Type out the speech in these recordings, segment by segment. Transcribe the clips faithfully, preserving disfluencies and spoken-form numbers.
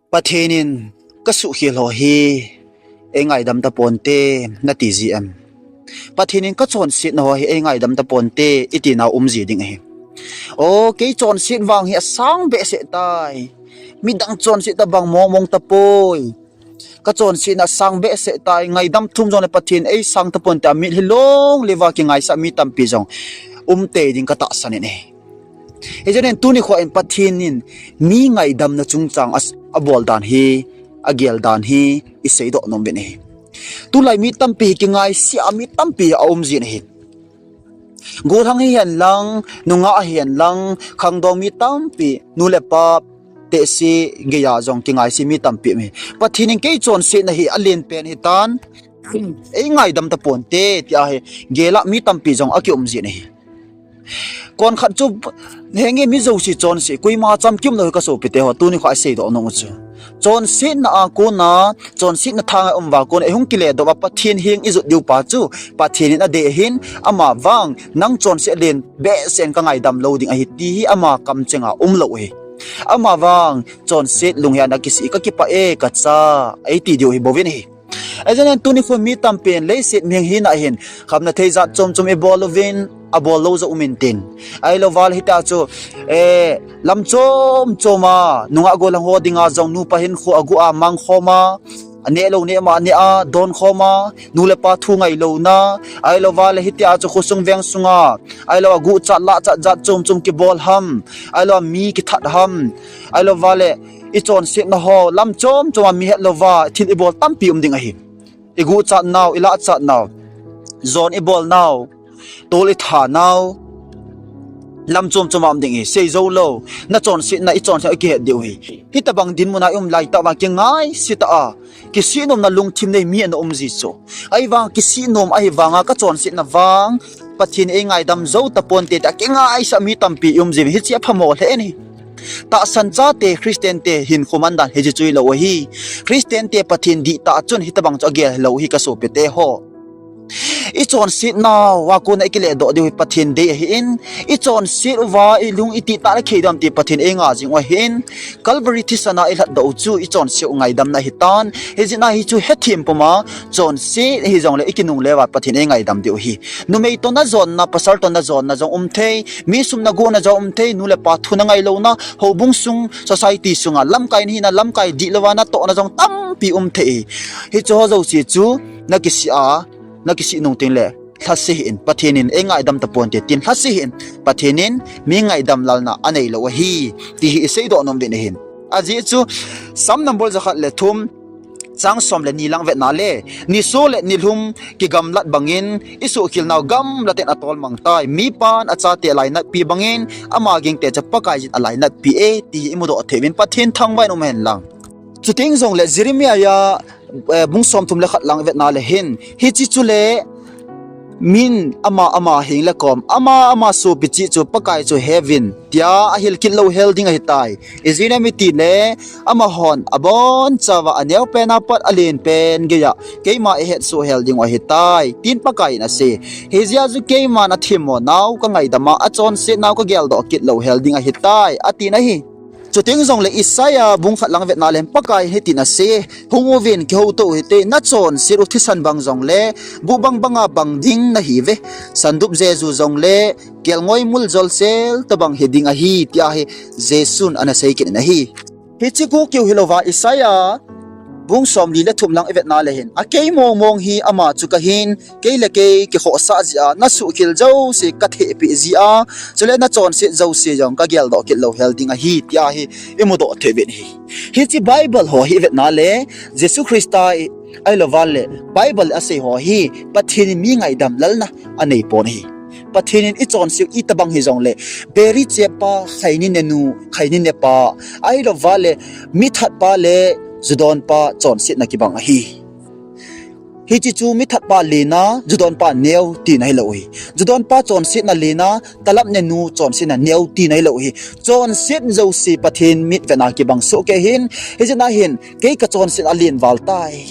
Pathen in kasuhkhel ho hi eingaidam taponte nati ji em? Pathen in kachonsetna ho hi eingaidam taponte itina um ji ding ahi. O, kei chonset vang hi asang behseh tai. Midang chonset tobang mongmong tapoi. Kachonsetna asang behseh tai. Ngaidam thum jongle Pathen eisang taponte tia mitlhi longleuva kingaisah mi tampi jong umtei ding katahsan in ahi. Hijeh in tuni khoa in Pathen in mi ngaidamna chungchang a, abol dan hi, agel dan hi iseidoh nom uvin ahi. Tulai mi tampi hi kingaisah a mi tampi aum jin ahi. Gollhang hihen lang, nungah hihen lang, khangdong mi tampi, nu le pa tehse geiya jong kingaisah mi tampi um ahi. Pathen in kei chonsetna hi alen pen hitan, eingaidam taponte tia hi gel a mi tampi jong akium jin ahi. Konkhat chu, henge mi jouse chonse, koima chamkim lou hi kasopite ho, tuni khoa iseidoh nom u chu, chonsetna a kona, chonsetna thanga um uva kona eihung kiledoh uva Pathen heng ijot diu pa chu Pathen in adei ahin, ama vang nang chonset alen behseh in kangaidam lou ding ahi ti hi ama kamchenga umlou ahi. Ama vang chonset lunghin akisih, kakipah e kacha, eiti diu ahi bouvin ahi. Hijeh in tuni khoa mi tampin leiset mihing hina hin khamna thei jat chomchom ibol uvin, abol lou jong um intin, ahilouva le hitia chu, eh, lam chomchom a nungah gollhang ho dinga jong nupa hinkho aguh a mangkhom a, aneh lou neh ma neh a donkhom a, nu le pa thu ngailouna, ahilouva le hitia chu khosung veng sunga, ahilou aguhchat lahchat jat chomchom kibol ham, ahilou a mi kithat ham, ahilouva le ichonsetna ho lam chomchom a mi hetlouva thil ibol tampi um ding ahi. Iguhchat nau, ilahchat nau, jon ibol nau, tol itha nau, lam chomchom a um ding ahi. Seijou lou, nachonsetna, ichonsetna ikihet diu ahi. Hitobang dinmun a ium laitah vang kingaisih tah a, kisih nomna lungthim nei mi ana um ji chu. Ahivang kisih nom ahivanga kachonsetna vang Pathen in eingaidam jou taponte tia kingaisah mi tampi ium jiuvin, hiche aphamo lheh in ahi. Tahsan chate, Christian te hinkho mandan hiche chu hilou ahi. Christian te Pathen dihtah chun hitobang chu agel hilou ahi kasopite ho. Ichonsetnauva kona ikiledoh diu hi Pathen dei ahin, ichonset uva ilung itih tah le khei dam ti Pathen einga jing u ahin, Calvary thisan a ilhatdoh u chu ichonset u ngaidamna ahitan, hijeh a hichu hethem puma chonset hijongle ikinungle uva Pathen eingaidam diu ahi. Numei toh najonna, pasal toh najonna jong um thei, mi sum naguhna jong um thei, nu le pa thu nangailouna, houbung sung, society sunga lamkai nahina, lamkai dihlouva natohna jong tampi um thei ahi. Hicheho jouse chu nakisih a, nakisih nung tengle lhase hih in, Pathen in eingaidam taponte tin lhase hih in, Pathen in mi ngaidam lalna aneilou ahi ti hi iseidoh nom uvin ahin. Ajeh chu Sam number jakhat le thum, chang som le ni lang vetna le, niso le nilhum kigamlat bangin isuhkhel nau gamlatin atolmang tai. Mipan achate alainatpi bangin ama gingte chu Pakaiyin alainatpi e ti hi imudoh thei uvin, Pathen thangvah in um hen lang. Chuteng jongle Jeremiah a, eh, bung somthum le khat lang vetna le hin, hiche chule min ama ama hengle kom, ama ama sopi cheh chu Pakai chu heuvin tia ahil kit louhel ding ahitai. Ijeh inem itile amahon abonchauva aneopen a pat alenpen geiya keima eihetsoh hel dingu ahitai, tin Pakai in asei. Hijeh a chu keiman athemmo nau kangaidam a, achonset nau kageldoh kit louhel ding ahitai, atin ahi. Chuteng jongle Isaiah bung khat lang vetna le hin Pakai hitin asei, hung uvin kihouto uhite, nachonset u thisan bang jongle buh bang banga bang ding nahiuve, sandup jeju jongle kelngoi mul jolsel tobang hiding ahi, tia hi Jesun ana sei kit in ahi. Hiche khu keu hilouva Isaiah bung somli le thum lang ivetna le hin, akei mongmong hi ama chu kahin, kei le kei kikhohsah jeh a, nasuhkhel jouse kathehpeh jeh a, chule nachonset jouse jong kageldoh kit louhel ding ahi, tia hi imudoh thei uvin ahi. Hiche Bible ho hi ivetna le, Jesu Christa ahilouva le Bible asei ho hi Pathen in mi ngaidam lalna aneipon ahi. Pathen in ichonset u itobang hijongle, beri chepa, khaini nenu, khaini nepa, ahilouva le mithatpa le judonpa chonsetna kibang ahi. Hiche chu mithatpa lena, judonpa neo tina hilou ahi. Judonpa chonsetna lena, talap nenu chonsetna neo tina hilou ahi. Chonset jouse Pathen mitvetna kibang sohkei ahin, hijeh a hin, kei kachonset alen val tai,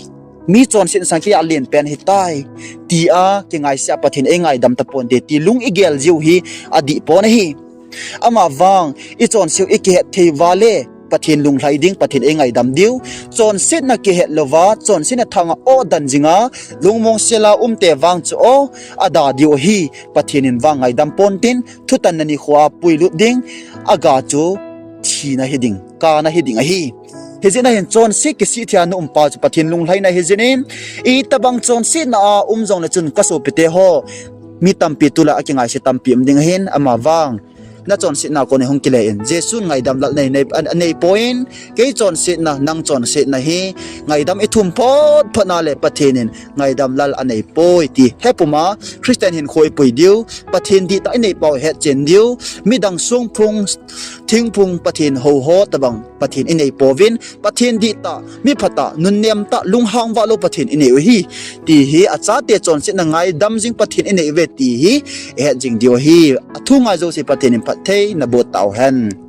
mi chonset sang kei alen pen ahitai, tia kingaisah a Pathen eingaidam taponte ti lung igel jiu hi adihpon ahi. Amavang ichonset u ikihet thei uva le, Pathen lunglhai ding, Pathen eingaidam diu. Chonsetna kihet louva, chonsetna thanga o dan jinga, lungmong sela umte vang chu o, ada diu ahi. Pathen in vang ngaidam pontin, thutanna nikhoa puilut ding, aga chu thina hiding, kana hiding ahi. Hijeh a hin chonset kisih thei a na umpa chu Pathen lunglhaina hijeh in, itobang chonsetna a um jongle chun kasopite ho, mi tampi tulai a kingaise tampi um ding ahin, amavang nachonsetna kon in hung kile in. Jesun ngaidam lal nei, nei, a, aneipoi, kei chonsetna, nang chonsetna hi, ngaidam ithum phot phot na le Pathen in ngaidam lal aneipoi ti hepuma, Christian hinkho ipui diu, Pathen dihtah inei pau ihetchen diu, midang songphung, thingphung Pathen houho tobang Pathen inei pouvin, Pathen dihtah, miphatah, nunnemtah, lunghang vahlou Pathen inei u ahi, ti hi, achate chonsetna ngaidam jing Pathen inei uve ti hi, ihet jing diu ahi. Athu ngai jouse Pathen in phattheina boh tauhen.